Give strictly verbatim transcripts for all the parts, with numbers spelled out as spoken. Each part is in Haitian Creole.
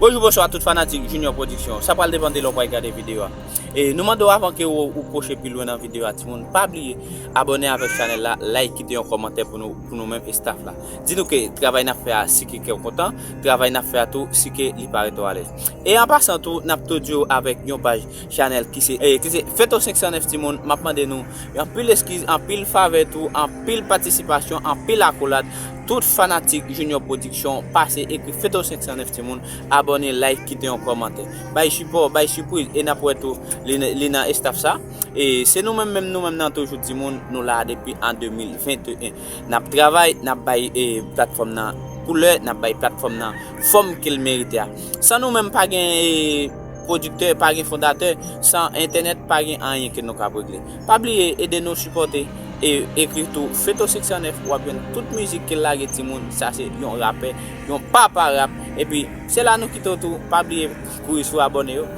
Bonjou, bonswa tout fanatik Junior Production. Sa pral depann de lè w pral gade videyo a. E nou mande w avan ke w, ou pwoche pi lwen nan videyo a, timoun, pa bliye abòne avèk chanèl la, like, kite yon kòmantè pou nou, pou nou menm e staff la. Di nou ke travay n ap fè a, si ke kè w kontan, travay n ap fè a tou, si ke li pa rete w alèz. E an pasan tou, n ap entwodui w avèk yon paj chanèl ki se, eh, ki se Feto senk san nèf, timoun. M ap mande nou anpil eskiz, anpil favè tou, anpil patisipasyon, anpil akolad. Tout fanatik Junior Production, pase ekri Feto senk san nèf, timoun, abòne, like, kite yon kòmantè. Bay sipò, bay sipriz, e n ap wè tou li, li nan estaf sa. E se nou menm, menm nou menm nan toujou, timoun, nou la depi an de mil venteyen. N ap travay, n ap bay, eh, platfòm nan koulè, n ap bay platfòm nan fòm ke l merite a. San nou menm pa gen, eh, pwodiktè, pa gen fondatè, san entènèt pa gen anyen ke nou kab regle. Pa bliye ede nou sipòte e ekri tou Feto senk san nèf, w ap jwenn tout mizik ke l lage, timoun, sa se yon rapè, yon papa rap. Epi se la nou kite w tou, pa bliye kouri sou abòne yo.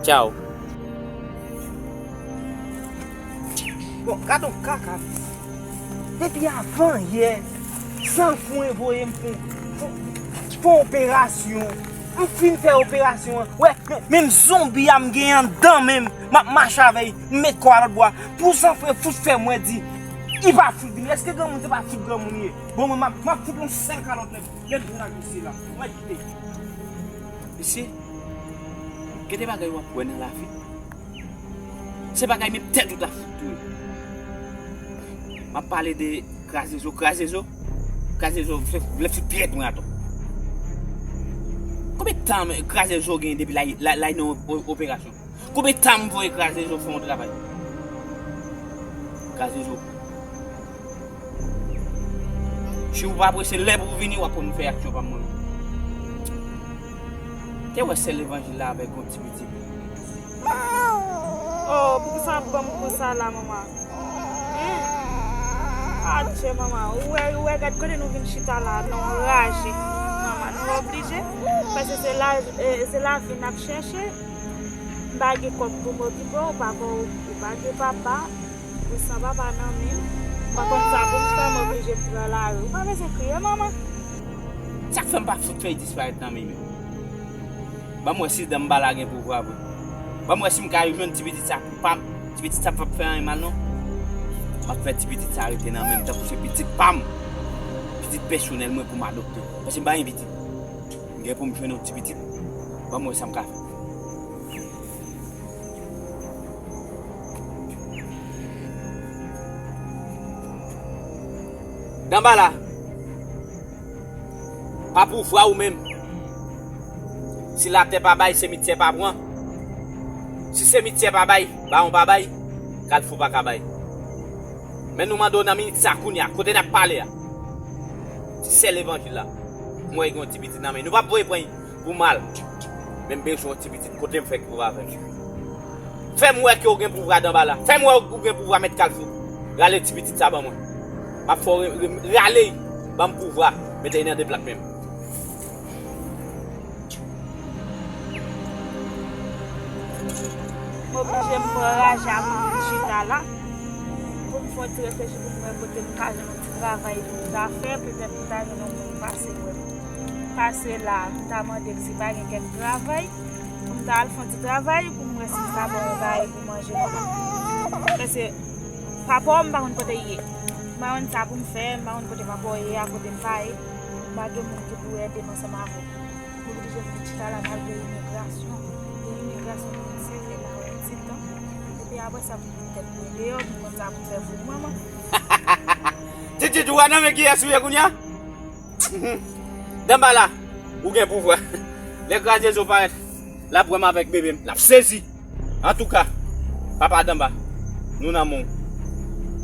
Tchao. Bon, gad on kaka. Depi avan yè, Sanfwen voye m pou, pou, pou operasyon. M fin fè operasyon an. Wè, men, menm zonbi a m gen anndan menm. M ap mache avè l, m met kò a lòt bò a. Pou Sanfwen fout fè m wè di, li pa fout vini. Èske granmoun se pa fout granmoun li ye? Bon, mwen, m ap, m ap fout yon sèl kalòt lè, lè l vin ak misye la. Mwen kite. Mesye, gen de bagay w ap wè nan lavi. Se bagay menm tèt ou ta fout touye. M ap pale de kraze zo, kraze zo. Kraze zo, se vle fout pyèt mwen atò. Konbyen tan kraze zo gen depi l al, l al, l al nan o-, operasyon? Konbyen tan m voye kraze zo fè yon travay? Kraze zo. Si w pa prese, lè pou w vini, w ap konn fè aksyon pa m mwen menm. Te wè sè Levanjil la avèk yon ti pitit. Oh, poukisa w ap ban m kou sa la, manman? Hein? Adje, manman. Ou wè, ou wè, gad kote nou vin chita la, nou anraje. Manman, nou oblije. Paske se la, eh, se lavi n ap chèche. M pa gen kòb pou m okipe w, ou pa gen, ou pa gen papa. Ou san papa nan men m. M pa konn sa pou m fè, m oblije m pran lari. Ou pa bezwen kriye, manman. Sa k fè m pa fout fè l disparèt nan men m yo? Ban m wè si Danbala gen pouvwa vre. Ban m wè si m ka jwenn ti pitit sa pou pa m. Ti pitit sa p ap fè anyen mal, non. M ap fè ti pitit sa rete nan men m tankou se pitit pa m. Pitit pèsonèl mwen pou m adopte. Paske m pa gen pitit. M gen pou m jwenn yon ti pitit. Ban m wè sa m ka fè. Danbala, pa pouvwa ou menm. Si latè pa bay, simityè pa pran. Si simityè pa bay, bawon pa bay, kalfou pa ka bay. Men nou mande w nan minit sa kounye a, kote n ap pale a. Ti sè Levanjil la. M wè gen yon ti pitit nan men. Nou p ap voye pran pou mal. Men m bezwen yon ti pitit kote m fèk pou avè m. Fè m wè ke w gen pouvwa Danbala. Fè m wè w gen pouvwa mèt kalfou. Rale ti pitit sa ban mwen. M ap fè w re-, re-, rale l. Ban m pouvwa. Mete l nan de plak men m. M oblije m pran raje a pou m vin chita la. Pou m fè yon ti reflechi pou m wè kote m ka jwenn yon ti travay pou m ta fè. Petèt m ta jwenn yon moun pase wè m. Pase la, m ta mande l si pa gen kèk travay. Pou m ta al fè yon ti travay, pou m wè si m ka ba yon bagay pou manje manman. Paske papa w, m pa konn kote l ye. M pa konn sa pou m fè, m pa konn kote papa w ye, a kote m pa ye. M pa gen moun ki pou ede m ansanm avè w. M oblije m vin chita la, m al veye imigrasyon. Veye imigrasyon pou m sere la yon ti tan. Epi apre sa, pou m met tèt mwen deyò, pou m konn sa pou m fè pou manman. Titi, ou wè nan men kiyès ou ye kounye a? Danbala, ou gen pouvwa. Lè kraze zo parèt, l ap wè m avèk bebe m, l ap sezi. Antouka, papa Danba, nou nan men w.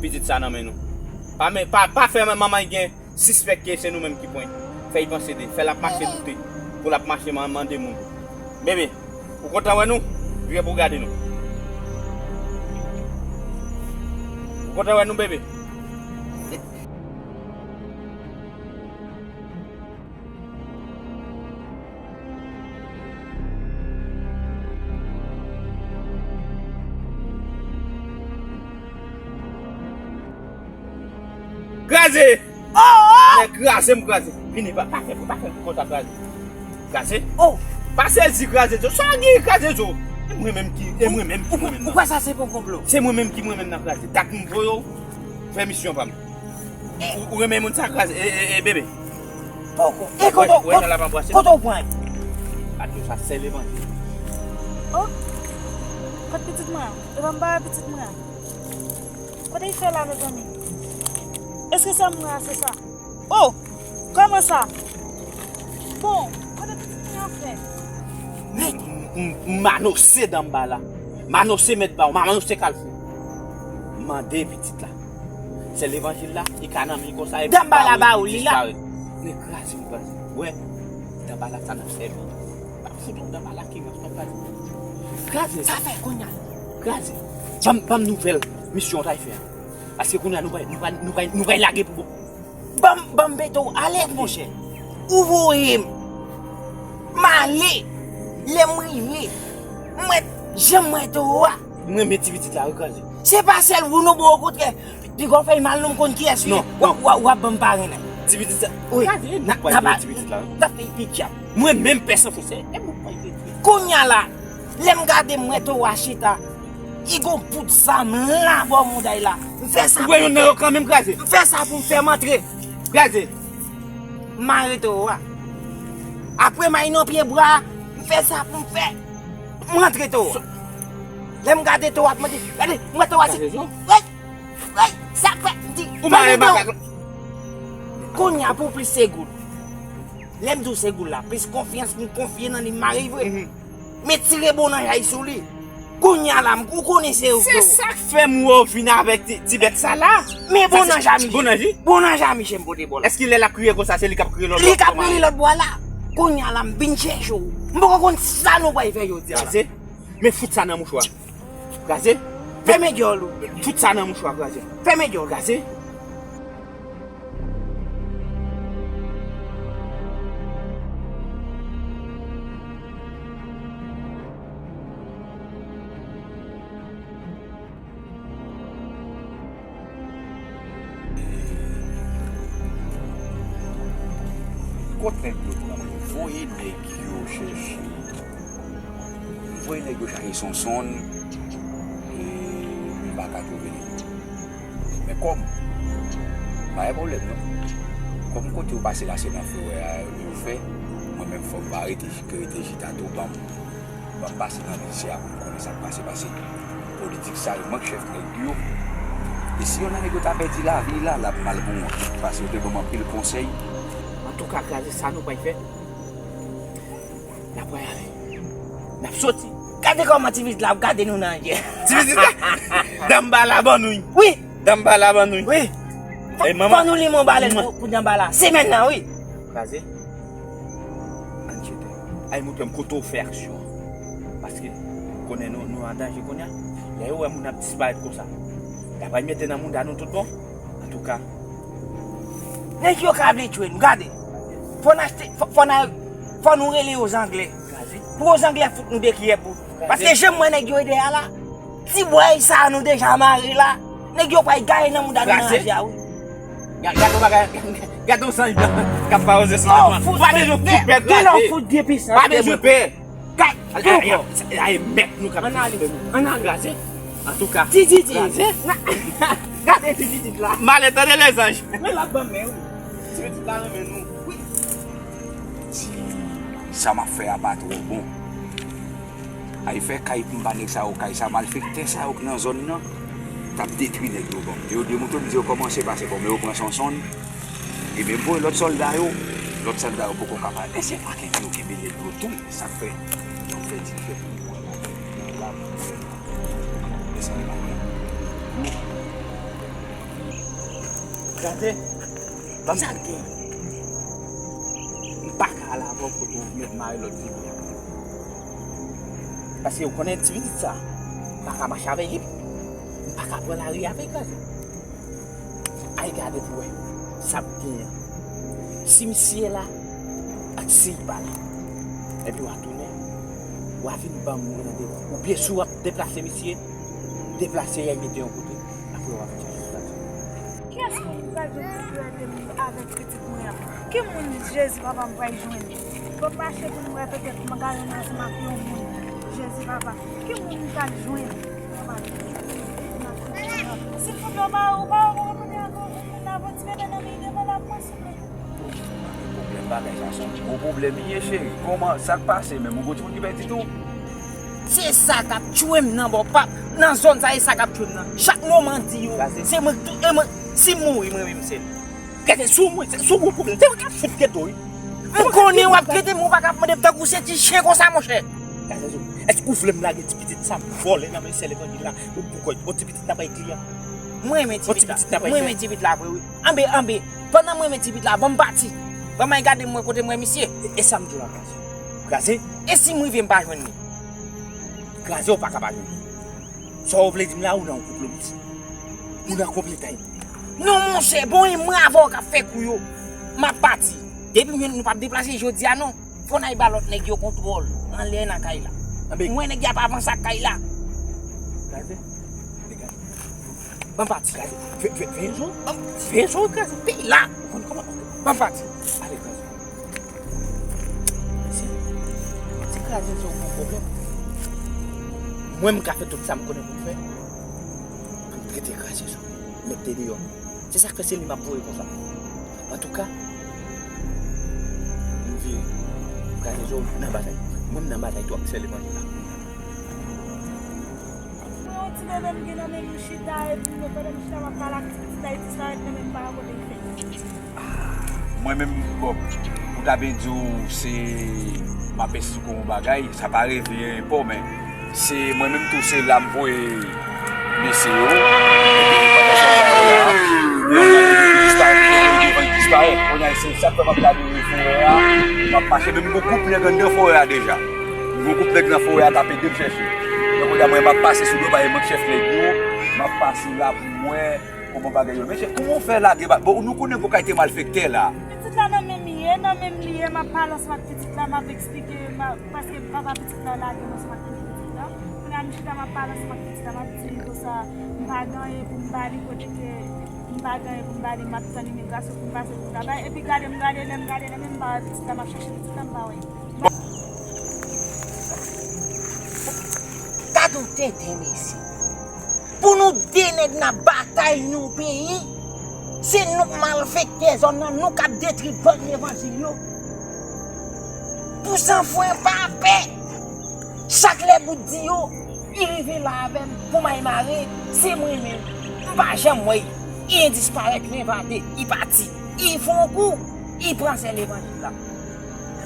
Pitit sa nan men nou. Pa, men, pa, pa fè manman l gen sispèk ke se nou menm ki pran l. Fè l panse de, fè l ap mache doute, pou l ap mache man-, mande moun. Bebe, ou kontan wè nou? Vire pou w gade nou. Ou kontan wè nou, bebe? Kraze! Oh, oh! Nèg kraze m kraze. Vini, pa, pa fè, pa fè konsa kraze. Kraze? Oh! Pa sezi kraze zo. Sa gen kraze zo? E mwen menm ki, e mwen menm ki mwen menm nan. Ou kwè sa se pa yon konplo? Se mwen menm ki mwen menm nan kraze. Dat m voye w fè misyon pa m. Ou, ou renmen moun sa kraze, e, e, e, bebe. Poko. E kote, kote, kote w pran? Atò sa sè levanjil. Oh, kot pitit mwen an? E pa m ba pitit mwen an. Kote l fè la, mezanmi? Èske sa m wè a se sa? Oh! Kòman sa? Bon, kote pitit mwen an fè? M, m, m, m anonse Danbala. M anonse mèt ba w, m anonse Kalfou. Mande pitit la. Sè levanjil la, li ka nan men konsa. Danbala ba ou li la. Men kraze m kraze. Wè, Danbala sa n ap sèvi. Pa fout ou Danbala ki rans pa kraze. Kraze. Sa fè kounye a. Kraze. Ban m, ban m nouvèl misyon w t al fè a. Paske kounye a nou pral, nou pral, nou pral, nou pral lage pou bon. Ban m, ban m mete w alèz, monchè. Ou voye m. M ale. Lè m rive, m wè jan m wè towo a. M renmen ti pitit la, wi, kraze. Se pa sèl ou non, bon, okontrè. Piga w fè l mal non, m konn kiyès li. Non, w ap, non. W ap, w ap ban m pare nan. Ti pitit sa. Wi. Kraze, n ap, n ap pale de ti pitit la. N ap fè l pi djab. Mwen menm pè san fon se. E mwen pral fè ti pitit. Kounye a la, lè m gade m wè towo a chita. Li gon bout zam la bò mouda l la. M fè sa. Ou wè youn nan yo kanmenm kraze. M fè sa pou m fè m antre. Kraze. M mare towo a. Apre m al nan pye bwa a, m fè sa pou m fè. M rantre towo a. Lè m gade towo a, m di, gade, m wè towo a se. Kraze, Jan. Woy! Woy! Sa k fè? M di, ou mare makak. Kounye a pou plis se goud. Lè m di w se goud la, plis konfyans m konfye nan li, m mare vre. Mhm. Men tire bon nan jay sou li. Kounye a la, m, ou konnen se yo. Se sa k fè m wè w vin avèk ti, ti bèt sa la. Men bon nan jay, bon nan jay. Bon nan jay, m pote bò la. Èske lè l ap kriye konsa, se li k ap kriye lòt bò a? Li k ap kriye lòt bò a la. Kounye a la, m vin chèche w. M poko konn sa nou pral fè jodi a la. Kraze. Men fout sa nan mouchwa. Kraze. Fèmen dyòl ou. Fout sa nan mouchwa, kraze. Fèmen dyòl ou. Kraze. Kot nèg yo pran? Voye nèg yo chèche. M voye nèg yo chache Sonsonn, e m pa ka twouve li. Men kòm, pa gen pwoblèm non. Kòm kote yo pase la se nan forè a yo fè, mwen menm fò m pa rete, rete chita tou, ban m, ban m pase nan visye a pou m konnen sa k pase, pase politik sa yo, mwen k chèf nèg yo. E si yonn nan nèg yo ta pèdi lavi la, l ap mal pou mwen, pase yo te ban m anpil konsèy. Antouka, kraze sa nou pral fè. N ap voyaje. N ap soti. Gade kòman ti pitit la ap gade nou nan je. Ti pitit la? Danbala ban nou. Wi. Danbala ban nou. Wi. Fò, fò nou limen yon balèn pou, pou Danbala. Semèn nan, wi. Kraze. Ann chita. Ay montre m kote w fè aksyon an. Paske, konnen nou, nou an danje kounye a. Lè yo wè moun ap disparèt konsa, y ap al mete nan mouda nou tout bon. Antouka. Nèg yo ka vle tchwe nou, gade. Fò n achte, fò, fò n al, fò nou rele yo zanglè. Pou yo zanglè fout nou de kiyè pou. Paske jan m wè nèg yo ye dèyè a la, ti bway sa a nou deja mare la, nèg yo pral gaye nan mouda nou nan aje a, wi. Gade yon bagay, gade yon zanj blan k ap fawoze sou nou. Pa bezwen fout pè, kraze. Pa bezwen pè. Gad, ay, ay, ay, mèt nou k ap disipline nou. Ann ale. Kraze. Antouka. Ti, ti, ti. Kraze. Gade ti pitit la. M ale tande lèzanj. Men l ap ban men wi. Ti pitit la renmen nou. Wi. Ti, sa m ap fè a pa twò bon. Ay fè kay pou m ba nèg sa yo kay sa, malfektè sa yo k nan zòn nan t ap detwi nèg yo ban m. Yo demontre m di yo kòmanse pase bon, men yo pran Sonsonn. Ebyen, m voye lòt sòlda yo, lòt sòlda yo poko kapab. Men se pa kenbe yo kenbe nèg yo tou, sa k fè, yo fè dife. Nan la, desann la. Gade, ban m sa l gen. M pa ka al avè w kote w mèt mare lòt dibyen. Paske w konnen ti pitit sa, m pa ka mache avè li. M pa ka pran lari avè l, gade. Al gade pou wè sa k genyen. Si misye la, ak si l pa la. Epi w a tounen, w a vin ban m randevou. Oubyen si w ap deplase misye, deplase y al mete yon kote, apre w a vin chache l. Kiyès moun ki pral vin pou trete m avèk pitit mwen an? Ki moun Jezi papa m pral jwenn? Yo mache pou nou wè petèt m gade ansanm ak yon moun. Jezi papa, ki moun m t al jwenn? Si m fout yo ba ou, ba ou, ou konnen ankò, ou konn avè ti bebe nan men devan la, mwen souple. Pwoblèm bagay sa, se yon gwo pwoblèm li ye, cheri. Kòman, sa k pase menm? Ou gon timoun ki pèdi tou? Se sa k ap tchwe m nan, bò pap. Nan zòn sa, e sa k ap tchwe m nan. Chak moman di yo, se mwen k tou, e mwen, si m mouri, mwen menm se l. Gade, sou mwen, se sou gwo pwoblèm. Se mwen k ap fout gete w, wi. M konnen w ap gete m, ou pa ka ap mande m tankou se ti chen konsa, monchè. Gade, sou, èske ou vle m lage ti pitit sa m vòlè nan men sè levanjil la? Ou pou kòy, yon ti pitit la bay kliyan. Mwen renmen ti pitit la. Mwen renmen ti pitit la vre, wi. Anbe, anbe. Pandan mwen renmen ti pitit la, ban m pati. Ban m al gade m wè kote m wè misye. E, e sa m di w la, Kraze. Kraze? E si m rive m pa jwenn li? Kraze, ou pa ka pa jwenn li. Sa w vle di m la, ou nan yon konplo, mesye? Ou nan konplo, tèt. Non, monchè, bon, e mwen avè w k ap fè kou yo. M ap pati. Depi m jwenn nou p ap deplase jodi a, non. Fò n al ba lòt nèg yo kontwòl anlè nan kay la. Anben. M wè nèg y ap avanse ak kay la. Kraze. Degaje. Ban m pati. Kraze. Fè, fè, fè yon jou. Ban m, fè yon jou, kraze. Peyi la. Ou konn kòman. Ban m pati. Ale, kraze. Se, se kraze, se yon gwo pwoblèm. Mwen, m ka fè tout sa m konnen pou m fè. Pou m trete kraze sou. Mete deyò. Se sa k fè se li m ap voye konsa. Antouka, m vire. Kraze zo nan batay. Mwen m nan batay tou ak sè levanjil la. Mwen yon ti bebe m gen nan men m chita, epi mwen pandan m chita m ap pale ak ti pitit la, li disparèt nan men m pa wè kote l fè. Mwen menm, bon, pou ta byen di w, se, m ap esplike w yon bagay, sa pa rive pa w, men se mwen menm tou, se la m voye mesye yo. Epi pandan sa, yo gade depi disparèt, depi devan l disparèt. Kounye a, se sa k fè m ap gade forè a, m ap mache, men m gon gwoup nèg anndan forè a deja. M gon gwoup nèg nan forè a k ap ede m chèche. Donk, kounye a, mwen, m ap pase sou do, paske mwen k chèf nèg yo, m ap pase la pou m wè kòman bagay yo. Mesye, kòman w fè lage ba-, bon, nou konnen gon kalite malfektè la. Pitit la nan men m li ye, nan men m li ye, m ap pale ansanm ak pitit la, m ap eksplike, m ap, paske papa pitit la lage m ansanm ak pitit la. Kounye a, m chita, m ap pale ansanm ak pitit la, m ap di li konsa, m pa gen anyen pou m ba li, kote ke m pa gen anyen pou m ba li, m ap tann imigrasyon pou m pase pou m ta bay. Epi gade, m gade, lè m gade, lè menm m pa wè pitit la, m ap chèche pitit la, m pa wè. Gade yon tenten, mesye. Pou nou de nèg n ap batay yon peyi, se nou k malfektè zòn nan, nou k ap detwi bann levanjil yo. Pou sanfwen pa pè. Chak lè bout di yo, li rive la avè m pou m al mare, se mwen menm. M pa janm wè l. Li disparèt, l evade, li pati. Li fè yon kou, li pran sè levanjil la.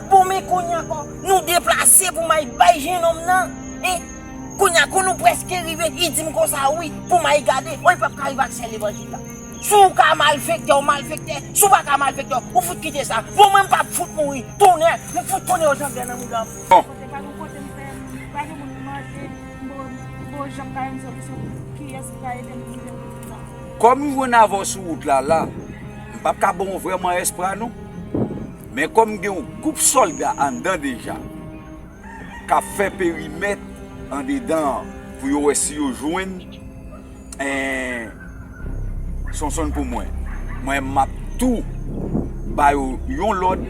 Bon, men kounye a ankò, nou deplase pou m al bay jennonm nan, en. Kounye a, kon nou prèske rive, li di m konsa, wi, pou m al gade, o, li p ap ka rive ak sè levanjil la. Si w ka malfektè, w malfektè, si w pa ka malfektè, ou fout kite sa. Bon, mwen, m p ap fout mouri, tonnè, m fout tonnè yo janglè nan mouda m. Bon. Kote pa gen kote m fè, pa gen moun ki manje, m bo, m bo janm pa yon solisyon pou kiyès ki ka ede m rive kote sa. Kòm m jwenn avè w sou wout la, la, m p ap ka ba w vrèman espwa, non. Men kòm gen yon gwoup sòlda anndan deja k ap fè perimèt andedan an pou yo wè si yo jwenn, en, Sonsonn pou mwen. Mwen, m ap tou ba yo yon lòd.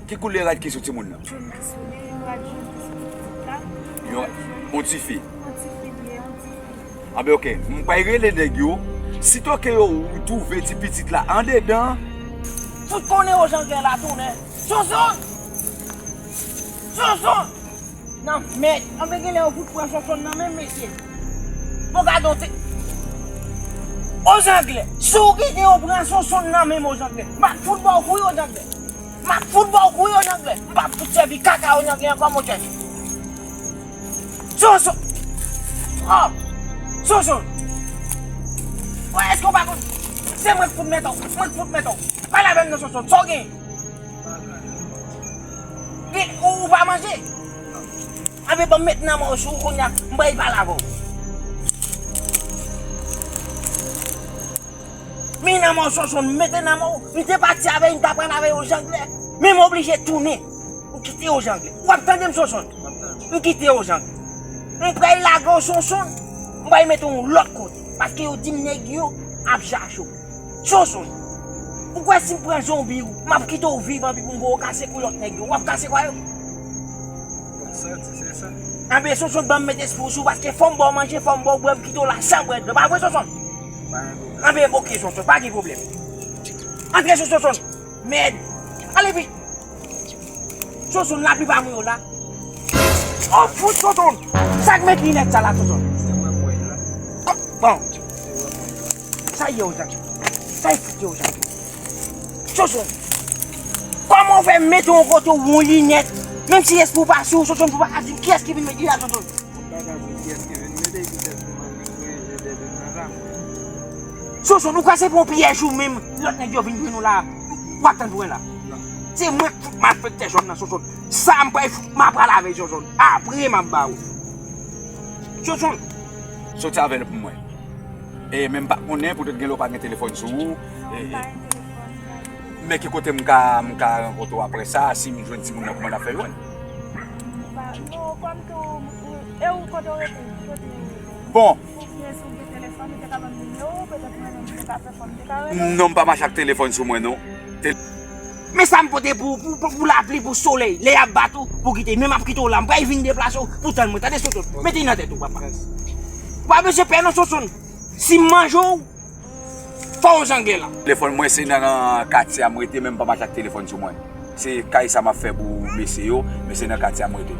Ki koulè rad ki sou timoun nan? Jòn ki sou li, rad jòn ki sou pitit la. Yon, yon tifi. Yon tifi li ye, yon tifi. Anben, oke. M pral rele nèg yo. Sitò ke yo twouve ti pitit la andedan. Fout konnen yo janglè la tounen. Sonsonn! Sonsonn! Nan mèd. Anben genlè yo fout pran Sonsonn nan men m, mesye. Bon, gade yon ti. O janglè, si w kite yo pran Sonsonn nan men m, o janglè, m ap fout ba w kou, o janglè. M ap fout ba w kou, o janglè. M p ap fout sèvi kaka, o janglè, ankò, monchè. Sonsonn. O! Sonsonn. Wè, èske w pa konn? Se mwen k fout mèt ou. Mwen k fout mèt ou. Pale avè m non, Sonsonn. Sa w gen? Gen, ou, ou pa manje? Anben, ban m met nan men w sou ou kounye a, m pral pale avè w. Men nan men w, Sonsonn, m mete nan men w. M te pati avè l, m ta pran avè yo janglè. Men m oblije tounen. M kite yo janglè. W ap tande m, Sonsonn? M kite yo janglè. M pral lage w, Sonsonn. M pral mete w yon lòt kote. Paske yo di m nèg yo ap chache w. Sonsonn, Ou kwè si m pran zonbi ou, m ap kite w viv anpi pou m voye w kase kou lòt nèg yo, w ap kase kwa yo? Bon, sa di se sa. Anben, Sonsonn, ban m met espri w sou ou, paske fò m ba w manje, fò m ba w bwè, m kite w la san bwè dlo. Pa vre, Sonsonn? Pa gen pwoblèm. Anben, oke, Sonsonn, pa gen pwoblèm. Antre, Sonsonn. Mèd. Ale vit. Sonsonn, lapli pa mouye w la. Oh, fout, Sonsonn. Sa k met linèt sa la, Sonsonn? Se wè m wè la. Oh, bon. Se wè m wè la. Sa ye w, Jan? Sa y fout ye w, Jan? Sonsonn. Kòman w fè mete yon kote w yon linèt? Menm si espri w pa sou, Sonsonn, pou w pa ka di m kiyès ki vin mete li la, Sonsonn. Mwen pa ka di kiyès ki vin mete, petèt se mwen menm ki rejete li nan la. Sonsonn, ou kwè se pou yon pyèj ou menm, lòt nèg yo vin jwenn ou la, w ap tann pou wè la? Non. Se mwen k fout malfektè zòn nan, Sonsonn. Sa m pral fout, m ap pral avè Sonsonn. Apre, m ap ba ou. Sonsonn. Soti avè l pou mwen. E, men m pa konnen, poutèt gen lè w pa gen telefòn sou ou. Non, e, m pa gen telefòn, m pa gen telefòn. Men ki kote m ka, m ka rankontre w apre sa, si m jwenn timoun nan, kòman n ap fè jwenn? M pa, non, kòm tou, e ou kote w rete? Kote w rete? Bon. Ou gen, si w gen telefòn, ou te ka ban m nimewo w, petèt mwen menm, m te ka fè kòm, m te ka rele w. Non, m pa mache ak telefòn sou mwen, non. Te- Men sa m pote pou, pou, pou, pou lapli, pou solèy. Lè y ap bat ou, pou kite. Men m ap kite w la. M pral vin deplase w pou tann mwen. Tande, Sonsonn. Mete nan tèt ou, papa. Ou pa bezwen pè non, Sonsonn. Si m manje w, fò w jangle la. Telefòn mwen se nan katye a m rete, men m pa mache ak telefòn sou mwen. Se kay sa m ap fè pou mesye yo, men se nan katye a m rete.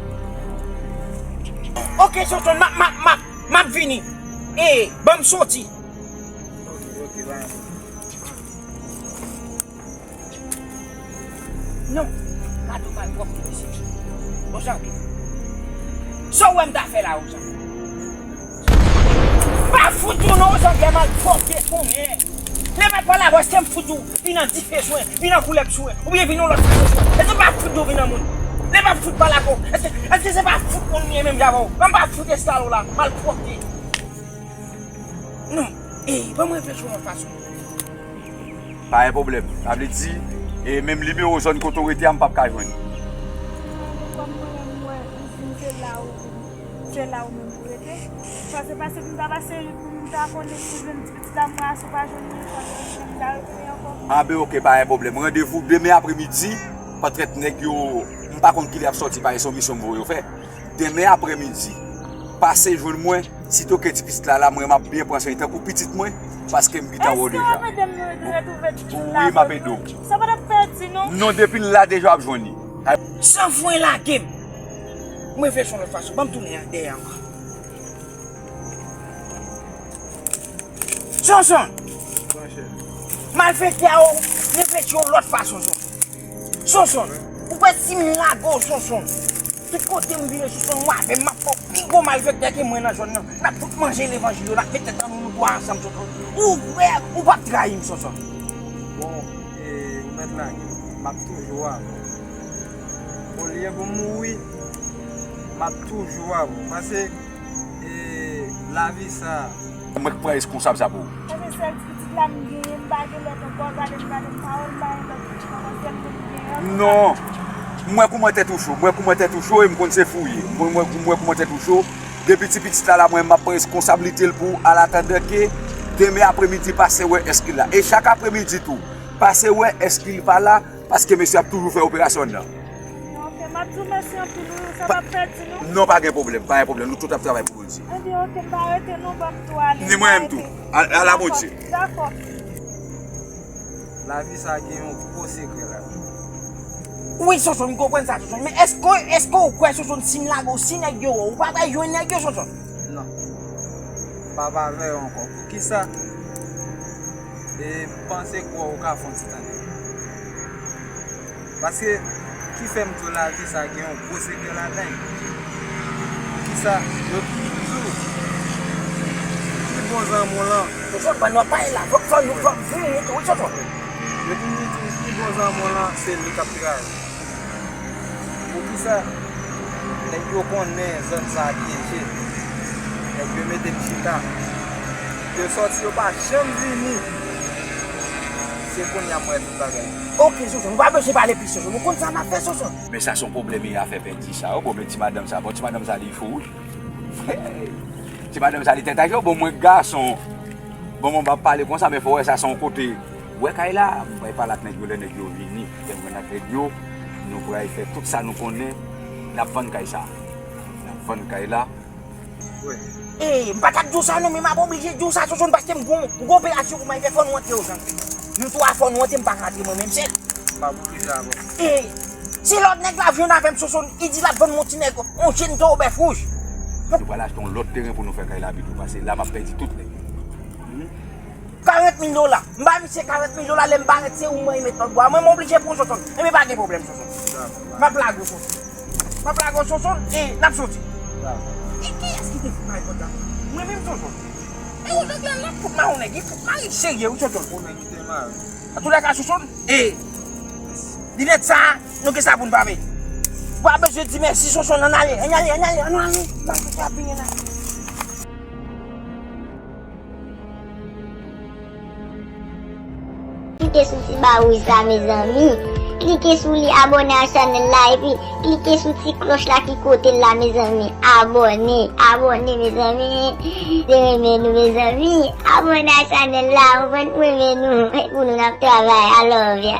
Oke, Sonsonn, m ap, m ap, m ap, m ap vini. E, ban m soti. Oke, oke, ba. Non, gade w malpwòpte, mesye. Ojan, sa w wè m ta fè la, Ojan? Pa fout ou non, Ojan, malpwòpte, konnen. Lè m ap pale avè w, èske m fout ou vin an dife sou mwen, vin an koulèb sou mwen, oubyen vin yon lòt fason sou mwen? Èske m pa fout ou vin an moun? Lè m ap fout pale avè w, èske, èske se pa fout moun m ye menm jan avè w? Mwen m pa fout eskalo la, malpwòpte. Non, e, ban mwen reflechi yon lòt fason. Pa gen pwoblèm. Sa vle di, e menm nimewo zòn kote w rete a, m p ap ka jwenn li. Kòm mwen menm, m wè, m di m se la ou, se la ou menm pou rete. Sa se pase pou m ta pase, pou m ta konnen si jwenn ti pitit la, m wè a, si w pa jwenn li, sa vle di m ta retounen ankò. Anben, oke, pa gen pwoblèm. Randevou demen apremidi, petèt nèg yo, m pa konn kilè y ap sòti, paske se yon misyon m voye yo fè. Demen apremidi, pase jwenn mwen, sitouke ti pitit la la, mwen m ap byen pran swen li tankou pitit mwen, paske m gentan wè w deja. Èske w ap ede m retouve pitit la? Wi, m ap ede w. Sa pa t ap pèdi, non? Non, depi l la deja w ap jwenn li. San fwen lage m. Mwen reflechi yon lòt fason. Ban m tounen dèyè ankò. Sonson! Malfektè a ou reflechi yon lòt fason, Sonson. Sonson, ou kwè si m lage w, Sonson? Tout kote m vire, Sonson, w avè m, m ap fè w pi gwo malfektè ke mwen nan zòn nan. N ap fout manje levanjil yo, n ap met tèt ann nou twa ansanm, Sonson. Ou kwè ou p ap trayi m, Sonson? Bon, e, ou mèt lage m. M ap toujou avè w. Olye pou m mouri, m ap toujou avè w. Paske E, lavi sa. Mwen k pran reskonsab sa pou ou. Paske sèl ti pitit la m genyen, m pa gen lòt ankò, gade m, gade m, pawòl, m pa gen lòt pitit ankò, sèl moun m genyen an. Non. M wè kouman tèt ou cho, m wè kouman tèt ou cho e m konn se fou w ye. M wè, m wè, m wè kouman tèt ou cho. Depi ti pitit la la, mwen m ap pran reskonsablite l pou ou, alatandan ke demen apremidi pase wè èske l la. E chak apremidi tou, pase wè èske l pa la, paske mesye ap toujou fè operasyon anndan. Ok, m ap di w mèsi anpil, wi, sa p ap pèdi, non? Non, pa gen pwoblèm, pa gen pwoblèm. Nou tout ap travay pou Bondye. Ebyen, ok, m pa rete, non, ban m tou ale. Ni mwen menm tou. Al, al a Bondye. Dakò. Lavi sa gen yon gwo sekrè ladan l. Wi, Sonson, m konprann sa, Sonson. Men èske, èske w kwè, Sonson, si m lage w, si nèg yo wè w, ou pa pral jwenn nèg yo, Sonson? Non. M p ap avè yo ankò. Poukisa? E m panse kwè w ka fè yon ti tande. Paske, ki fè m di w lavi sa gen yon gwo sekrè ladan l. Poukisa? Yo toujou di w, pi bon zanmi w lan. Sonson, pandan w ap pale la, fòk, fòk nou, fòk nou vini tou, wi, Sonson. Yo toujou di w, pi bon zanmi w lan, se li k ap trayi w. Poukisa? Nèg yo konnen zòn sa a pyeje. Nèg yo mete m chita. Yo sòti, yo pa janm vini. Se kounye a m wè tout bagay. Ok, Sonson, nou pa bezwen pale plis, Sonson. Nou konn sa n ap fè, Sonson. Men sa se yon pwoblèm, e afè pèdi sa, yo. Bon, men ti madanm sa, bon, ti madanm sa, li fou, wi. Ti madanm sa, li tèt aje, bon, mwen gason. Bon, mwen pa pale konsa, men fò w wè sa se yon kote. Wè kay la, m pral pale ak nèg yo, lè nèg yo vini, lè m jwenn ak nèg yo, nou pral fè tout sa nou konnen, n ap vann kay sa. N ap vann kay la. E, m pa t ap di w sa non, men m ap oblije di w sa, Sonsonn, paske m gon, m gon operasyon pou m al fè, fò nou antre yo, zanmi. Nou twa fò nou antre, m pa ka antre mwen menm sèl. M ap oblije avè w. E, se lòt nèg la vin avè m, Sonsonn, li di l ap vann m yon ti nèg, yon jenn toro bèf wouj. Nou pral achte yon lòt teren pou nou fè kay la pito, paske la m ap pèdi tout nèg. Karant mil dola. M ba misye karant mil dola, lè m parèt, se ou mwen met lòt bò a. Mwen, m oblije pran Sonsonn. Enben, pa gen pwoblèm, Sonsonn. M ap lage w, Sonsonn. M ap lage w, Sonsonn, e n ap soti. E kiyès ki te fout mare kòd la? Mwen menm, Sonsonn. E yon nèg la, l ap fout mare yon nèg. Li fout mare serye, wi, Sonsonn. Yon nèg ki te mare. Antoulèka, Sonsonn, e linèt sa, nou gen sa pou n pa veye. W pa bezwen di mèsi, Sonsonn, ann ale, ann ale, ann ale, ann ale. M al soti ap vini la. Klike sou ti ba wouj sa, mezanmi. Klike sou li, abòne a chanèl la, epi klike sou ti klòch la ki kote l la, mezanmi. Abòne, abòne, mezanmi. Se renmen nou, mezanmi. Abòne a chanèl la, ou konprann, renmen nou. Pou nou n ap travay. I love ya.